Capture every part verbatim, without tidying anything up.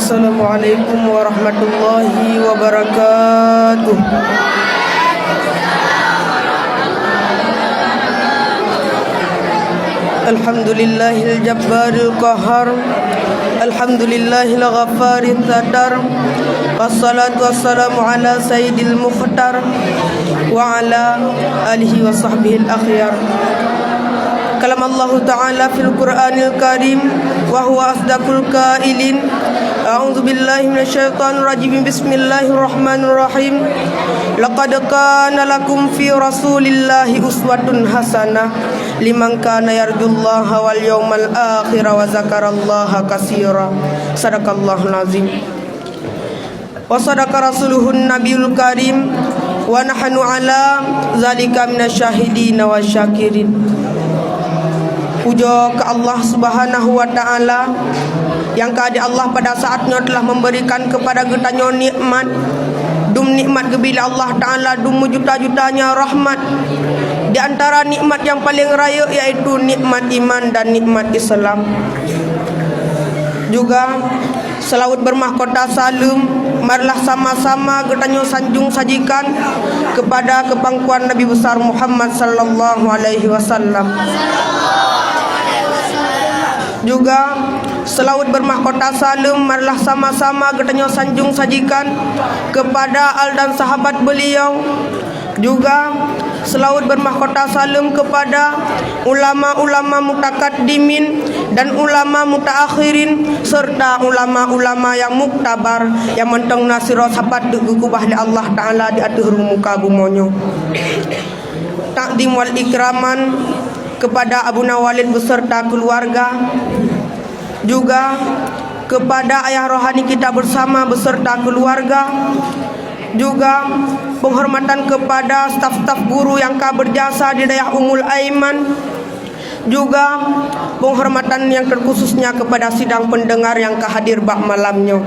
Assalamualaikum warahmatullahi wabarakatuh. Alhamdulillahil jabbaril qahar. Alhamdulillahil ghafaris satar. Wassalatu wassalamu ala sayyidil mukhtar wa ala alihi wa sahbihil akhyar. Kalam Allahu Ta'ala fil Qur'anil Karim, wa huwa asdaqul qailin. A'udzu billahi minasyaitonir rajim. Bismillahirrahmanirrahim. Laqad kana lakum fi Rasulillahi uswatun hasanah liman kana yarjullaha wal yaumal akhira wa zakarallaha katsira. Sadaqallahul azim. Wa sadaqa rasuluhun nabiyul karim, wa nahnu ala zalika minasyahidina wasyakirin. Pujoe keu Allah Subhanahu wa Ta'ala, nyang ka di Allah pada saat nyoe telah memberikan kepada geutanyoe nikmat. Dum nikmat geubri lé Allah Ta'ala, dum meujuta-jutanya rahmat. Di antara nikmat nyang paleng rayeuk, yaitu nikmat iman dan nikmat Islam. Juga, seulaweuet beumahkota saleuem, marilah sama-sama geutanyoe sanjong sajikan keupada keupangkuan Nabi Besar Muhammad sallallahu alaihi wasallam. Juga, seulaweuet beumahkota saleuem, marilah sama-sama geutanyoe sanjong sajikan keupada al dan sahabat beliau. Juga, seulaweuet beumahkota saleuem keupada ulama-ulama mutakaddimin dan ulama mutaakhirin, serta ulama-ulama nyang muktabar, nyang mantong na sidroe sapat teuk geukeubah lé Allah Ta'ala di ateueh rumoh muka bumoe nyoe. Takzim wal ikraman keupada Abuna Walid beserta keuluwarga, juga keupada ayah rohani kita bersama beserta keuluwarga, juga peunghormatan keupada staf-staf guru nyang ka beujasa di dayah Ummul Aiman, juga peunghormatan nyang teukhususnya keupada sidang peundeungar nyang ka hadir bak malam nyoe.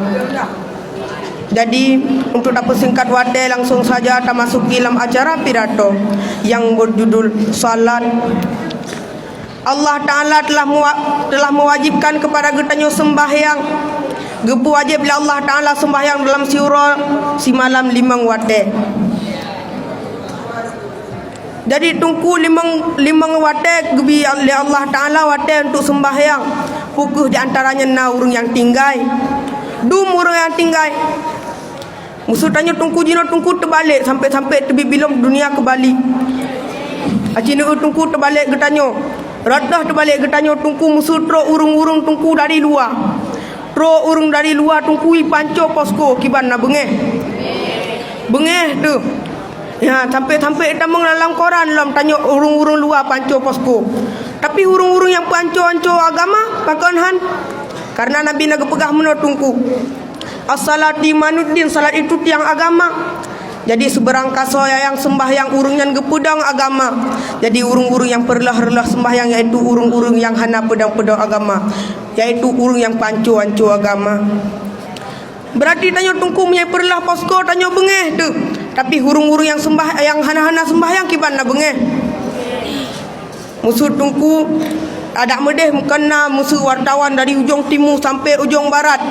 Jadi, untuk tapeusingkat watée, langsong saja tamasuki lam acara pidato nyang beujudul Salat. Allah Ta'ala telah mewa-, telah mewajibkan keupada geutanyoe seumbahyang. Geupeuwajéb lé Allah Ta'ala seumbahyang dalam siuroe simalam limong watée. Jadi, Teungku, limong, limong watée geubri lé Allah Ta'ala watée untuk seumbahyang. Peu kheueh di antara nyan na ureuëng nyang tinggai? Dum ureuëng nyang tinggai. Maksud tanyoe Teungku jinoe Teungku teubalek, sampai-sampai teubiet bilom dunia keubali. Aci neueu Teungku teubalek geutanyoe. Rot deuh teubalek geutanyoe Teungku, maksud trok ureuëng-ureuëng Teungku dari luwa. Trok ureuëng dari luwa Teungku ipanco posko, kiban na beungéh. Beungéh teuh. Ya, sampai-sampai tamong lam koran lom tanyoe ureuëng-ureuëng luwa panco posko. Tapi ureuëng-ureuëng nyang panco-anco agama, pakon han? Karena Nabi na geupeugah meunoe Teungku. As-salatu imaduddin, salat itu tiang agama. Jadi, seubeurang kasoe nyang seumbahyang ureuëng nyan geupeudong agama. Jadi, ureuëng-ureuëng nyang peureuloh-reuloh seumbahyang, yaitu ureuëng-ureuëng nyang hana peudong-peudong agama, yaitu ureuëng nyang panco-anco agama. Beurati tanyoe Teungku meunyoe peureuloh posko tanyoe beungéh teuh. Tapi, ureuëng-ureuëng nyang seumbah-, nyang hana-hana seumbahyang kiban na beungéh. Maksud Teungku, adak meudeh meukeuna maksud wartawan dari ujong timu sampai ujong barat,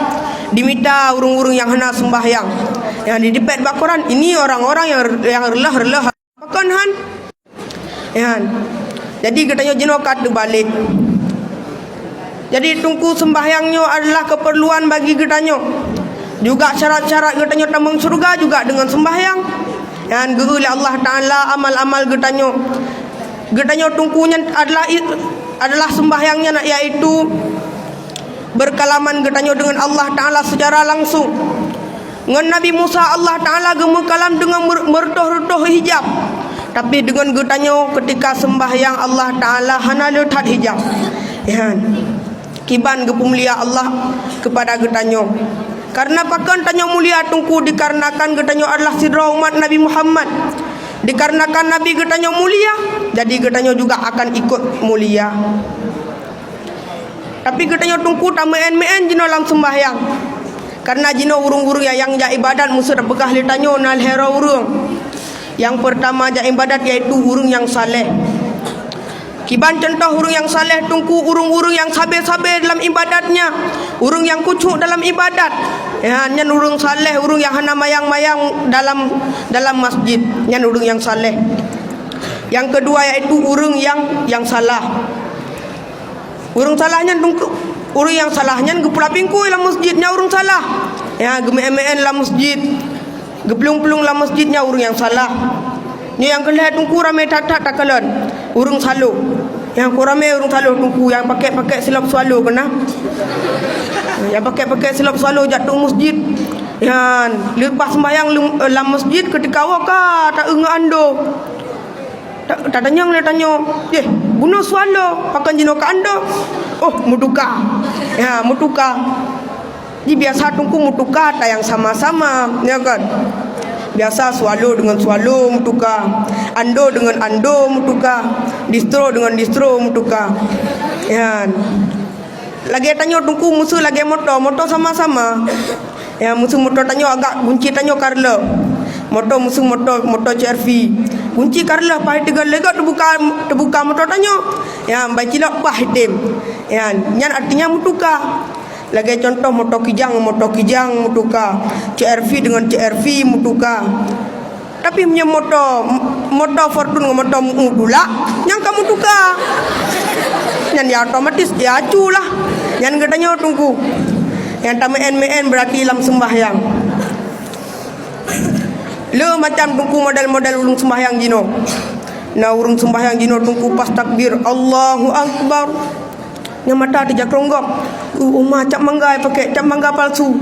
dimita ureuëng-ureuëng nyang hana seumbahyang. Nyang didipet bak koran, ini orang-orang nyang, nyang reuloh-reuloh. Pakon han? Nyan. Jadi geutanyoe jinoe ka teubalek. Jadi Teungku, seumbahyang nyoe adalah keupeurluan bagi geutanyoe. Juga syarat-syarat geutanyoe tamong syeuruga juga deungon seumbahyang. Nyan geu lé Allah Ta'ala amal-amal geutanyoe. Geutanyoe Teungku nyan adalah i-, adalah seumbahyang nyan, yaitu beurkalaman geutanyoe deungon Allah Ta'ala seucara langsong. Ngon Nabi Musa Allah Ta'ala geumeukalam deungon meur-, meureutoh-reutoh hijab. Tapi deungon geutanyoe keutika seumbahyang Allah Ta'ala hana le that hijab. Nyan. Kiban geupeumulia Allah keupada geutanyoe. Karena pakon tanyoe mulia Teungku? Dikarenakan geutanyoe adalah sidroe umat Nabi Muhammad. Dikarenakan Nabi geutanyoe mulia, jadi geutanyoe juga akan ikot mulia. Tapi geutanyoe Teungku tameu'en-meu'en jinoe lam seumbahyang. Karena jinoe ureuëng-ureuëng nyang, nyang jak iébadat, meuseuti peugah lé tanyoe na lhée droe ureuëng. Nyang peurtama jak iébadat yaitu ureuëng nyang saleh. Kiban cuntoh ureuëng nyang saleh, Teungku, ureuëng-ureuëng nyang sabe-sabe dalam ibadatnya, ureuëng nyang khusyuk dalam ibadat. Ya, nyan ureuëng saleh, ureuëng nyang hana mayang-mayang dalam, dalam masjid. Nyan ureuëng nyang saleh. Nyang keudua yaitu ureuëng nyang, nyang salah. Ureuëng salah nyan, Teungku, ureuëng nyang salah nyan geupula bingkui lam masjid, nyan ureuëng salah. Ya, geumeuén-meuén lam masjid, geuplueng-plueng lam masjid, nyan ureuëng nyang salah. Nyoe nyang keu lhée, Teungku, ramé that-that takalon. Ureuëng salo. Nyang keu ramé ureuëng salo, Teungku, nyang pakai-pakai silop swallow keunan. Nyang pakai-pakai silop swallow jak teuh masjid. Nyan, leupah seumbahyang lem-, lam masjid, keutika woe ka taeu ngon ando. Ta-, tatanyong lé tanyoe, "Yeh, bunoe swallow, pakon jinoe keu ando?" "Oh, meutuka." Ya, meutuka. Di biasa, Teungku, meutuka ata nyang sama-sama, ya kan? Biasa swallow deungon swallow meutuka, ando deungon ando meutuka, distro deungon distro meutuka. Ya. Lagée tanyoe, Teungku, meuseu lagée moto, moto sama-sama. Ya, meuseu moto tanyoe agak gunci tanyoe ka reuloh. Moto meuseu moto, moto C R V. Gunci ka reuloh, paih teugét lé gob teubuka, teubuka moto tanyoe. Ya, bai cilok paih item. Ya, nyan artinya meutuka. Lagée cuntoh moto kijang, moto kijang meutuka. C R V deungon C R V meutuka. Tapi meunyoe moto, moto Fortuner ngon moto Mu dulak, nyang ka meutuka. Nyan ya otomatis ya acu lah. Nyan geutanyoe, Teungku. Nyang tameuén-meuén berarti lam seumbahyang. Le macam, Teungku, model-model ureuëng seumbahyang jinoe. Na ureuëng seumbahyang jinoe, Teungku, pas takbir, Allahu Akbar. Nyang mata teujakrong gob. Uh, uma cap mangga pakai, cap mangga palsu.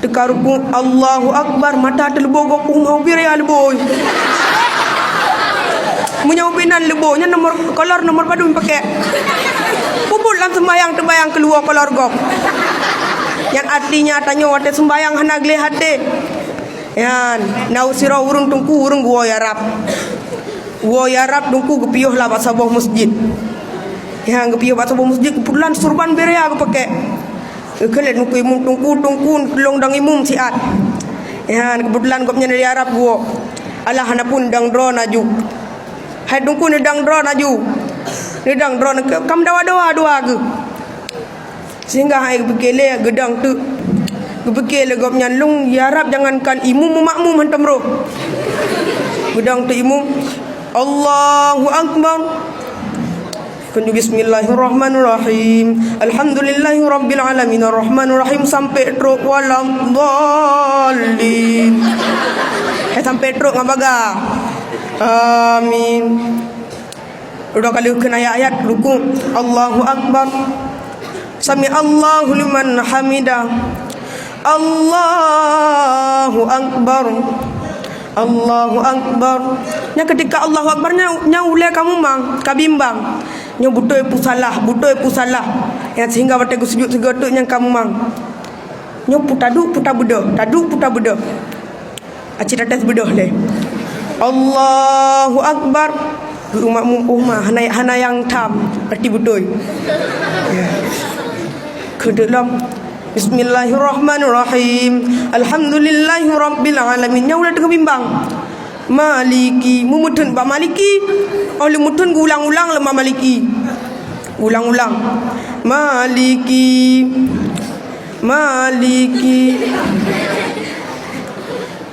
Teuka rukuk, Allahu Akbar, mata teuleubo gob, uma ubir ya leubo. Meunyoe ubé nan leubo, nyan nomor, kolor nomor padum pakai. Peubuet lam seumbahyang teubayang keuluwa kolor gob. Nyan artinya tanyoe watée seumbahyang hana gleh até. Nyan, na usiroe ureuëng, Teungku, ureuëng geuwoe yarab. Woe yarab, Teungku, geupiôh lah bak saboh masjid. Nyan, geupiôh bak saboh masjid, keubeutulan surban beuraya geupakai. Geukheun lé Teungku Imum, "Teungku, Teungku, tulông dang imum siat." Nyan, keubeutulan gobnyan dari Arab geuwoe. Alah, hana peue, neudang droe laju. "Hai Teungku, neudang droe laju." Neudang droe, ka meudawa-dawa dua geuh. Sehingga hai geupike lé, geudang teuk. Geupike lé gobnyan, "Lôn yarab jangankan imum, meumakmum hantom rhoh." Geudang teuk imum, "Allahu Akbar." Kheun, "Bismillahirrahmanirrahim. Alhamdulillahirabbil alamin, arrahmanirrahim," sampai trok waladdallin. Eh, sampai trok ngon baga. Amin. Udah kali kheun ayat-ayat rukuk. Allahu Akbar. Sami Allahu liman hamidah. Allahu Akbar. Allahu Akbar. Nyan ketika Allahu Akbar nyan, nyan ulée ka mumang, ka bimbang. Nyoe beutôi peue salah, beutôi peue salah. Nyan sehingga watée geusujud sigoe teuk nyan ka mumang. Nyoe peue taduek, peue tabeudôh, taduek, peue tabeudôh. Aci tates beudôh lé. Allahu Akbar. Geu makmum, "Oh ma, hana, hana nyang tham, berarti beutôi." Keudeuk lom. "Bismillahirrahmanirrahim. Alhamdulillahirabbil alamin." Nyan ulée teungoh bimbang. "Maliki." Meumeutheun bak Maliki. Oh, lé meutheun geuulang-ulang lom bak Maliki. Ulang-ulang. "Maliki. Maliki.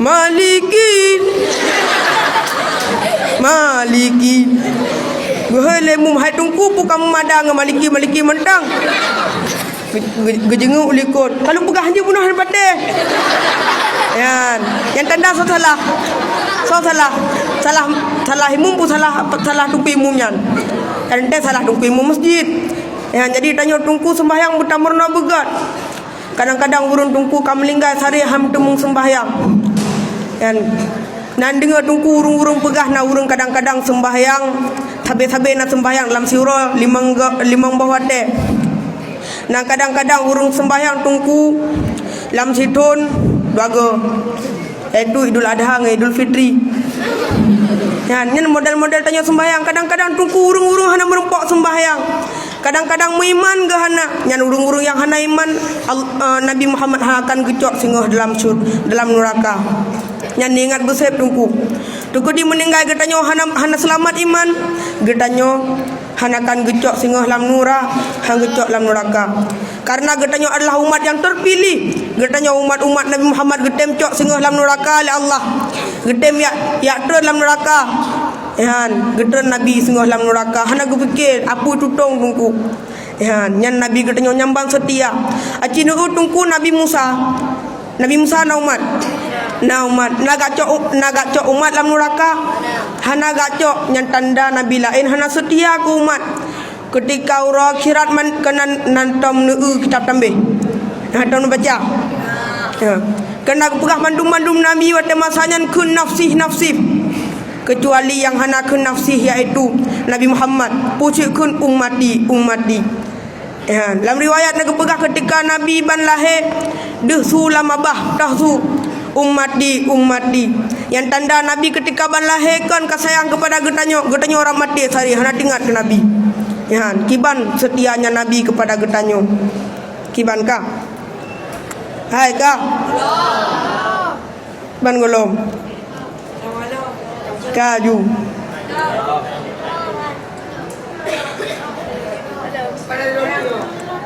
Maliki. Maliki." Geuhôi lé mum, "Hai Teungku, peue kamoe mada ngon Maliki, Maliki mantong?" Ge-, ge-, geujeungeuk u likot. Ka lôn peugah hanjeuet bunoe hana patéh. Nyan. Nyan tanda soe salah. Soe salah. Salah, salah imum peue salah, salah teungku imum nyan. Kadang teuh salah teungku imum masjid. Nyan, jadi tanyoe teungku seumbahyang beutameurunoe beugöt. Kadang-kadang ureuëng teungku ka meuninggai sehari han meuteumé seumbahyang. Nyan. Nan deungoe teungku ureuëng-ureuëng peugah na ureuëng kadang-kadang seumbahyang, sabe-sabe na seumbahyang lam siuroe limong go-, limong boh watée. Nan kadang-kadang ureuëng seumbahyang teungku lam sithon dua go, yaitu Idul Adha ngon Idul Fitri. Nyan, nyan model-model tanyoe seumbahyang. Kadang-kadang teungku ureuëng-ureuëng hana meureumpok seumbahyang. Kadang-kadang meuiman geuh hana. Nyan ureuëng-ureuëng nyang hana iman, Al-, eh, Nabi Muhammad hana akan geucok singoh dalam syur-, dalam nuraka. Nyan ingat beuseb teungku. Teungku di meuninggai geutanyoe hana, hana seulamat iman, geutanyoe hana akan geucok singoh lam nura, han geucok lam nuraka. Karena geutanyoe adalah umat nyang teupiléh. Geutanyoe umat-umat Nabi Muhammad geutem cok singoh lam nuraka lé Allah. Geutem jak, jak treun lam nuraka. Nyan, geutreun Nabi singoh lam nuraka. Hana geupike apui tutong teungku. Nyan, nyan Nabi geutanyoe nyang ban seutia. Aci neueu teungku Nabi Musa. Nabi Musa na umat. Na umat. Na geucok, na geucok umat lam nuraka. Hana geucok, nyan tanda Nabi laén hana seutia keu umat. Keutika uroe akhirat man, keunan, nan tom neueu kitab tambéh. Nan tom neubaca. Ya. Keunan geupeugah mandum-mandum nabi watée masa nyan kheun nafsih-nafsih. Kecuali nyang hana kheun nafsih, yaitu Nabi Muhammad. Pucuk kheun ummati, ummati. Ya. Lam riwayat na geupeugah keutika Nabi ban lahé, deuh su lam babah, toh su. Ummati, ummati. Nyang tanda Nabi keutika ban lahé kon ka sayang keupada geutanyoe, geutanyoe rab maté sari hana teuingat keu Nabi. Nyan, kiban seutianya Nabi keupada geutanyoe. Kiban ka? Hai ka? Ban golom. Ka ju.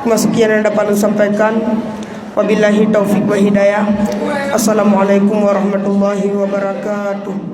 Cuma sekian yang dapat saya sampaikan. Wabillahi taufik wa hidayah. Assalamualaikum warahmatullahi wabarakatuh.